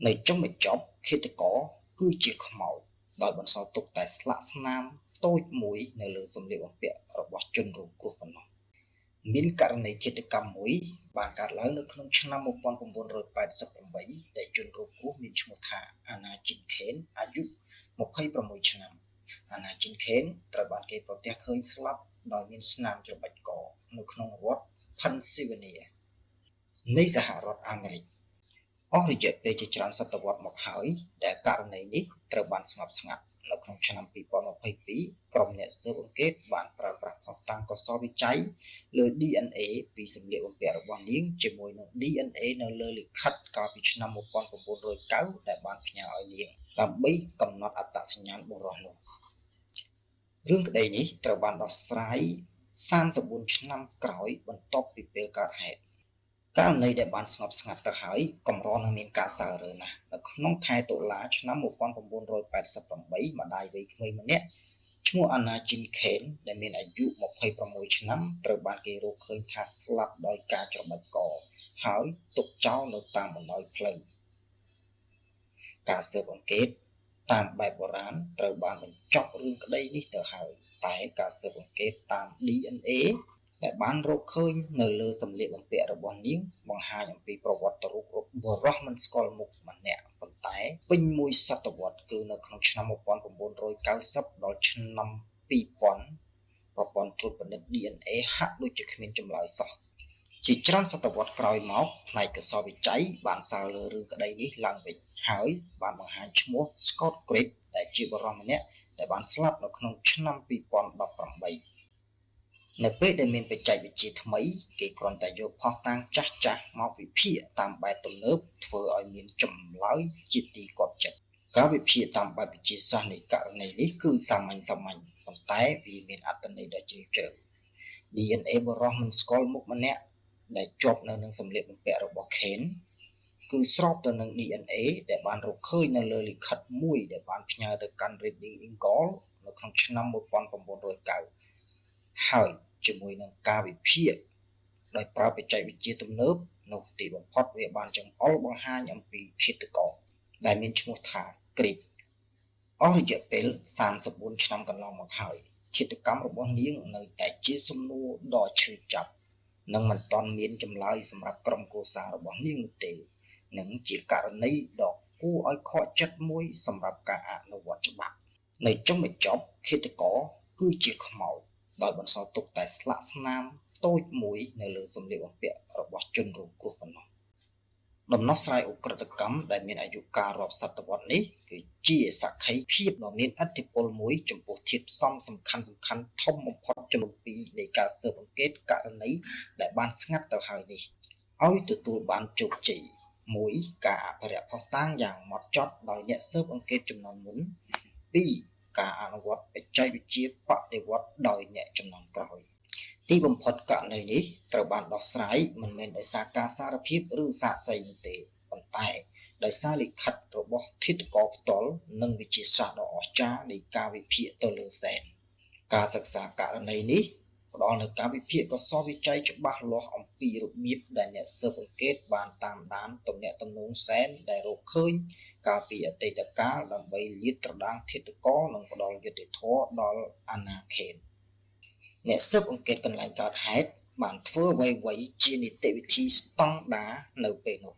នៅចុងបញ្ចប់ឃាតករគឺជាខ្មោចដោយបន្សល់ទុកតែស្លាកស្នាមតូចមួយនៅលើសម្លៀកបំពាក់របស់ជនរងគ្រោះប៉ុណ្ណោះមានករណីឃាតកម្មមួយបានកើតឡើងនៅក្នុងឆ្នាំ1988ដែលជនរងគ្រោះមានឈ្មោះថាអាណាជីនខេនអាយុ26ឆ្នាំអាណាជីនខេនត្រូវបានគេប្រទះឃើញស្លាប់ដោយមានស្នាមច្របាច់កនៅក្នុងរដ្ឋ Pennsylvania នៃសហរដ្ឋអាមេរិកអស់រយៈពេលជាច្រើនសតវត្សមកហើយដែលករណីនេះត្រូវបានស្ងប់ស្ងាត់នៅក្នុងឆ្នាំ2022ក្រុមអ្នកស៊ើបអង្កេតបានប្រើប្រាស់ភស្តុតាងកោសលវិច័យលើ DNA ពីសម្លៀកបំពាក់របស់នាងជាមួយនឹង DNA នៅលើលិខិតកាលពីឆ្នាំ1990ដែលបានផ្ញើឲ្យនាងដើម្បីកំណត់អត្តសញ្ញាណបុរសនោះរឿងក្តីនេះត្រូវបានដោះស្រាយ34ឆ្នាំក្រោយបន្ទាប់ពីពេលកើតហេតុករណីដែលបានស្ងប់ស្ងាត់ទៅហើយកម្រនឹងមានការសើរើណាស់នៅក្នុងខែតុលាឆ្នាំ1988ម្ដាយវ័យក្មេងម្នាក់ឈ្មោះអាណាជីនខេនដែលមានអាយុ26ឆ្នាំត្រូវបានគេរកឃើញថាស្លាប់ដោយការច្របាច់កហើយទុកចោលនៅតាមបណ្ដោយផ្លូវការស៊ើបអង្កេតតាមបែបបុរាណត្រូវបានបញ្ចប់រឿងក្តីនេះទៅហើយតែការស៊ើបអង្កេតតាម DNA ដែលបានរកឃើញនៅលើសម្លៀកបំពាក់របស់នាងបង្ហាញអំពីប្រវត្តិរូបបុរសមិនស្គាល់មុខម្នាក់ប៉ុន្តែពេញមួយសតវត្សគឺនៅក្នុងឆ្នាំ1990ដល់ឆ្នាំ2000ប្រព័ន្ធត្រួតពិនិត្យ DNA ហាក់ដូចជាគ្មានចម្លើយសោះជាច្រើនសតវត្សក្រោយមកផ្នែកកសលវិច័យបានសើលើរឿងក្តីនេះឡើងវិញហើយបានបង្ហាញឈ្មោះ Scott Grigg ដែលជាបុរសម្នាក់ដែលបានស្លាប់នៅក្នុងឆ្នាំ2018នៅពេលដែលមានបច្ចេកវិទ្យាថ្មីគេគ្រាន់តែយកភស្តុតាងចាស់ៗមកវិភាគតាមបែបទំនើបធ្វើឲ្យមានចម្លើយជាទីគាប់ចិត្តការវិភាគតាមបែបវិទ្យាសាស្ត្រនៃករណីនេះគឺសាមញ្ញសាមញ្ញប៉ុន្តែវាមានអត្ថន័យដ៏ជ្រាលជ្រៅ DNA បុរសមិនស្គាល់មុខម្នាក់ដែលជាប់នៅនឹងសម្លៀកបំពាក់របស់ខេនគឺស្របទៅនឹង DNA ដែលបានរកឃើញនៅលើលិខិតមួយដែលបានផ្ញើទៅកាន់ Reading Eagle នៅក្នុងឆ្នាំ1990ហើយជាមួយនឹងការវិភាគដោយប្រើបច្ចេកវិទ្យាទំនើបនោះទីបំផុតវាបានចង្អុលបង្ហាញអំពីឃាតករដែលមានឈ្មោះថាគ្រីកអស់រយៈពេល34ឆ្នាំកន្លងមកហើយឃាតកម្មរបស់នាងនៅតែជាសំណួរដ៏ឈឺចាប់និងមិនទាន់មានចម្លើយសម្រាប់ក្រុមគ្រួសាររបស់នាងនោះទេនិងជាករណីដ៏គួរឲ្យខកចិត្តមួយសម្រាប់ការអនុវត្តច្បាប់នៅចុងបញ្ចប់ឃាតករគឺជាខ្មោចដោយបន្សល់ទុកតែស្លាកស្នាមតូចមួយនៅលើសម្លៀកបំពាក់របស់ជនរងគ្រោះប៉ុណ្ណោះដំណោះស្រាយឧក្រិដ្ឋកម្មដែលមានអាយុកាលរាប់សតវត្សនេះគឺជាសក្ខីភាពដ៏មានឥទ្ធិពលមួយចំពោះធាតុផ្សំសំខាន់សំខាន់ធំបំផុតចំនួនពីរនៃការស៊ើបអង្កេតករណីដែលបានស្ងាត់ទៅហើយនេះឲ្យទទួលបានជោគជ័យ1ការអភិរក្សភស្តុតាងយ៉ាងម៉ត់ចត់ដោយអ្នកស៊ើបអង្កេតចំនួនមុន2ការអនុវត្តបច្ចេកវិទ្យាបដិវត្តដោយអ្នកចំនួនក្រោយទីបំផុតករណីនេះត្រូវបានដោះស្រាយមិនមែនដោយសារការសារភាពឬសាក្សីនោះទេប៉ុន្តែដោយសារលិខិតរបស់ធិតករផ្ទាល់និងវិទ្យាសាស្ត្រដ៏អស្ចារ្យនៃការវិភាគទៅលើសែនការសិក្សាករណីនេះផ្ដល់នូវការវិភាគកសលវិច័យច្បាស់លាស់អំពីរបៀបដែលអ្នកស៊ើបអង្កេតបានតាមដានទំនាក់ទំនងសែនដែលរកឃើញកាលពីអតីតកាលដើម្បីលាតត្រដាងធាតុករនិងផ្ដល់យុត្តិធម៌ដល់អាណាខេនអ្នកស៊ើបអង្កេតកន្លែងកើតហេតុបានធ្វើអ្វីៗជានីតិវិធីស្តង់ដារនៅពេលនោះ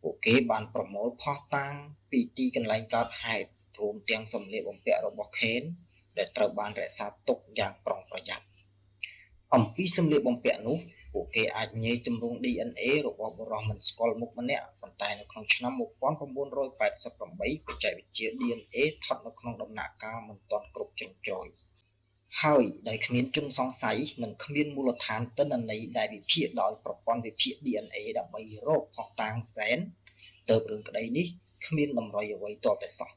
ពួកគេបានប្រមូលភស្តុតាងពីទីកន្លែងកើតហេតុរួមទាំងសម្លៀកបំពាក់របស់ខេនដែលត្រូវបានរក្សាទុកយ៉ាងប្រុងប្រយ័ត្នអំពីសម្លៀកបំពាក់នោះពួកគេអាចញែកទម្រង់ DNA របស់បុរសមិនស្គាល់មុខម្នាក់ប៉ុន្តែនៅក្នុងឆ្នាំ1988បច្ចេកវិទ្យា DNA ស្ថិតនៅក្នុងដំណាក់កាលមិនទាន់គ្រប់ជ្រុងជ្រោយហើយដោយគ្មានជនសង្ស័យនិងគ្មានមូលដ្ឋានទិន្នន័យដែលវិភាគដោយប្រព័ន្ធវិភាគ DNA ដើម្បីរកភស្តុតាងសែនទើបរឿងក្តីនេះគ្មានតម្រុយអ្វីទាល់តែសោះ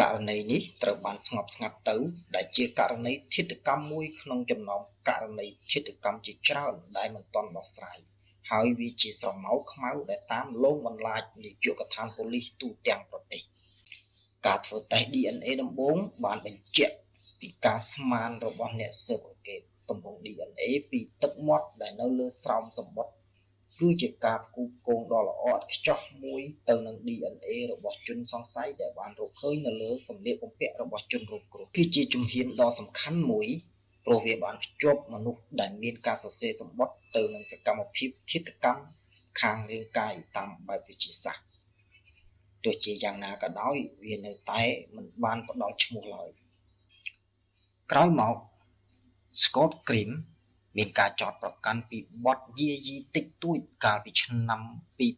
ករណីនេះត្រូវបានស្ងប់ស្ងាត់ទៅដែលជាករណីឃាតកម្មមួយក្នុងចំណោមករណីឃាតកម្មជាច្រើនដែលមិនទាន់ដោះស្រាយហើយវាជាស្រមោលខ្មៅដែលតាមលងបន្លាចនាយកដ្ឋានប៉ូលីសទូទាំងប្រទេសការធ្វើតេស្ត DNA ដំបូងបានបញ្ជាក់ពីការស្មានរបស់អ្នកស៊ើបអង្កេតទម្រង់ DNA ពីទឹកមាត់ដែលនៅលើស្រោមសម្បត្តិ គឺជាការផ្គូផ្គងដ៏ល្អឥតខ្ចោះមួយទៅនឹង DNA របស់ជនសង្ស័យដែលបានរកឃើញនៅលើសម្លៀកបំពាក់របស់ជនរងគ្រោះគឺជាជំហានដ៏សំខាន់មួយព្រោះវាបានភ្ជាប់មនុស្សដែលមានការសរសេរសម្បត្តិទៅនឹងសកម្មភាពឃាតកម្មខាងរាងកាយតាមបែបវិទ្យាសាស្ត្រទោះជាយ៉ាងណាក៏ដោយវានៅតែមិនបានផ្ដល់ឈ្មោះឡើយក្រោយមក Scott Grimm មានការចោទប្រកាន់ពីបទយាយីតិចតួចកាលពីឆ្នាំ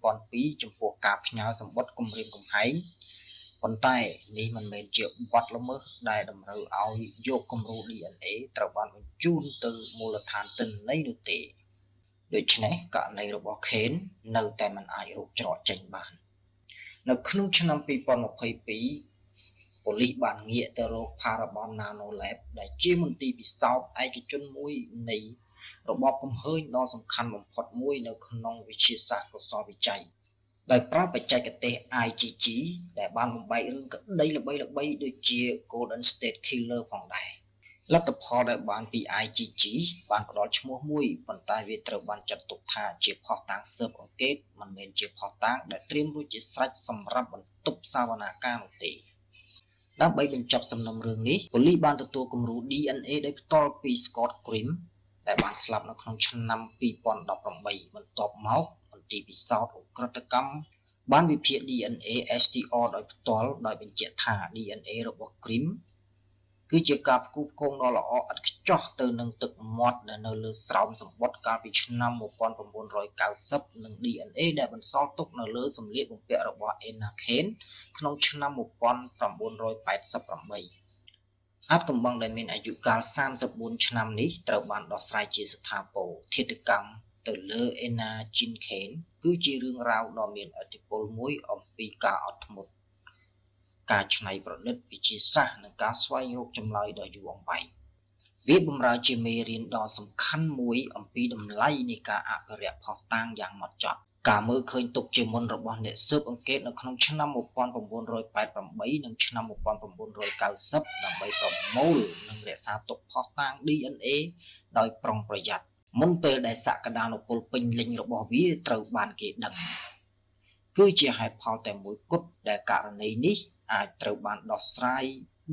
2002ចំពោះការផ្ញើសម្បត្តិគំរាមកំហែងប៉ុន្តែនេះមិនមែនជាបទល្មើសដែលតម្រូវឲ្យយកគំរូ DNA ត្រូវបានបញ្ជូនទៅមូលដ្ឋានទិន្នន័យនោះទេដូច្នេះករណីរបស់ខេននៅតែមិនអាចរកច្រកចេញបាននៅក្នុងឆ្នាំ2022ប៉ូលីសបានងាកទៅរក Parabon Nano Lab ដែលជាមន្ទីរពិសោធន៍ឯកជនមួយនៃរបបកំហើញដ៏សំខាន់បំផុតមួយនៅក្នុងវិទ្យាសាស្ត្រកុសលវិច័យដោយប្រើបច្ចេកទេស IgG ដែលបានបំបែករឿងក្តីល្បីៗដូចជា Golden State Killer ផងដែរលទ្ធផលដែលបានពី IgG បានផ្ដល់ឈ្មោះមួយប៉ុន្តែវាត្រូវបានចាត់ទុកថាជាភស្តុតាងស៊ើបអង្កេតមិនមែនជាភស្តុតាងដែលត្រៀមរួចជាស្រេចសម្រាប់បន្ទប់សវនាការនោះទេដើម្បីបញ្ចប់សំណុំរឿងនេះប៉ូលីសបានទទួលគំរូ DNA ដោយផ្ទាល់ពី Scott Grimm ដែលបានស្លាប់នៅក្នុងឆ្នាំ2018បន្ទាប់មកមន្ទីរពិសោធន៍ឧក្រិដ្ឋកម្មបានវិភាគ DNA STR ដោយផ្ទាល់ដោយបញ្ជាក់ថា DNA របស់ Grimm គឺជាការផ្គូផ្គងដ៏ល្អឥតខ្ចោះទៅនឹងទឹកមាត់ដែលនៅលើស្រោមសម្បត្តិកាលពីឆ្នាំ1990និង DNA ដែលបន្សល់ទុកនៅលើសម្លៀកបំពាក់របស់ Anna Kane ក្នុងឆ្នាំ1988អាថ៌កំបាំងដែលមានអាយុកាល34ឆ្នាំនេះត្រូវបានដោះស្រាយជាស្ថាពរឃាតកម្មទៅលើ Anna Jean Kane គឺជារឿងរ៉ាវដ៏មានឥទ្ធិពលមួយអំពីការអត់ធ្មត់ការច្នៃប្រឌិតវិទ្យាសាស្ត្រនិងការស្វែងរកចម្លើយដ៏យូរអង្វែងវាបម្រើជាមេរៀនដ៏សំខាន់មួយអំពីតម្លៃនៃការអភិរក្សភស្តុតាងយ៉ាងម៉ត់ចត់ការមើលឃើញទុកជាមុនរបស់អ្នកស៊ើបអង្កេតនៅក្នុងឆ្នាំ1988និងឆ្នាំ1990ដើម្បីប្រមូលនិងរក្សាទុកភស្តុតាង DNA ដោយប្រុងប្រយ័ត្នមុនពេលដែលសក្តានុពលពេញលេញរបស់វាត្រូវបានគេដឹងគឺជាហេតុផលតែមួយគត់ដែលករណីនេះអាចត្រូវបានដោះស្រាយ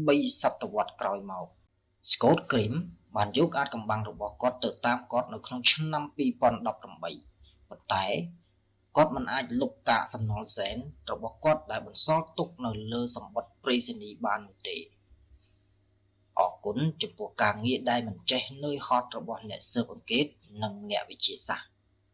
3សតវត្សក្រោយមក Scott Grimm បានយកអាថ៌កំបាំងរបស់គាត់ទៅតាមគាត់នៅក្នុងឆ្នាំ2018ប៉ុន្តែគាត់មិនអាចលុបកាកសំណល់សែនរបស់គាត់ដែលបន្សល់ទុកនៅលើសម្បត្តិប្រៃសណីយ៍បាននោះទេអរគុណចំពោះការងារដែលមិនចេះនឿយហត់របស់អ្នកស៊ើបអង្កេតនិងអ្នកវិទ្យាសាស្ត្រ។